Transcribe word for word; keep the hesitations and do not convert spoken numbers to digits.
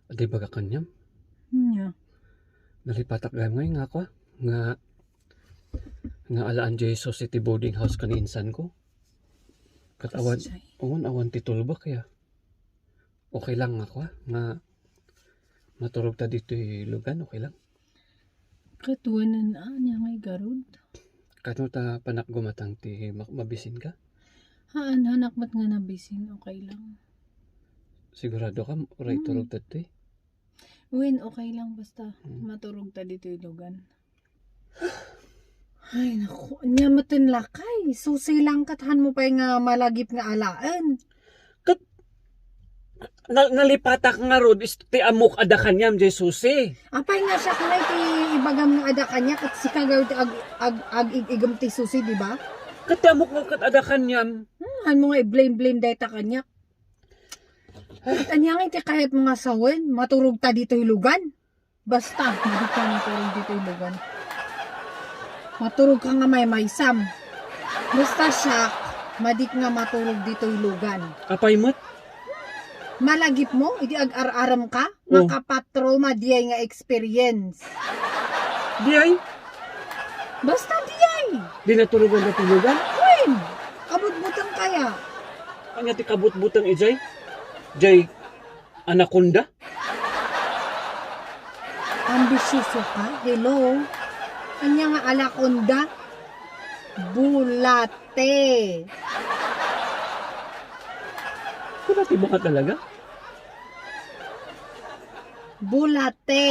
Adi baga kaniam? Nya. Nalipatak gayam ngay nga ako, ah. Nga, nga alaan Jesus iti boarding house ken ni insan ko. Ket awan, Aksay. Awan, awan ti tulbek ya. Okay lang ako, ah. Nga maturog ta ditoy lugan, okay lang. Ket wen, ania ngay garud? Kano ta panak gumatang ti mak-, mabisin ka? Haan, hanak met nga nabisin, okay lang. Sigurado ka, uray Hmm. turog ta ditoy? Wen, okay lang, basta Hmm. maturog ta ditoy lugan. Ay, naku, ania met ten lakay. Susi lang ket han mo pay nga malagip nga alaen. Ket na-, nalipatak ngarud is ti ammok adda kaniam, Jesus, eh. Apay nga siak nga iti ibagam nga adda kaniak, ket sika gayam ti ag-, ag-, ag-ig-igem ti susi, di ba? Ket ti ammok nga ket adda kaniam. Hmm, han mo nga i-blame-blame dayta kaniak. Ket ania nga iti kayat mo nga sawen? Maturog ta ditoy lugan? Basta, madi ka maturog ditoy lugan. Maturog ka nga maymaysam. Basta siak, madi nga maturog ditoy lugan. Apay met? Malagip mo, idi ag-ar-arem ka, Oh. makapatroma diay nga experience. Diay? Basta diay. Di naturugan ditoy lugan? Wen, kabutbuteng kaya. Ania ti kabutbuteng idiay? Diay anaconda? Ambisyoso ka? Hello? Ania nga alakonda? Bulate. Bulate ba nga talaga? Bulate.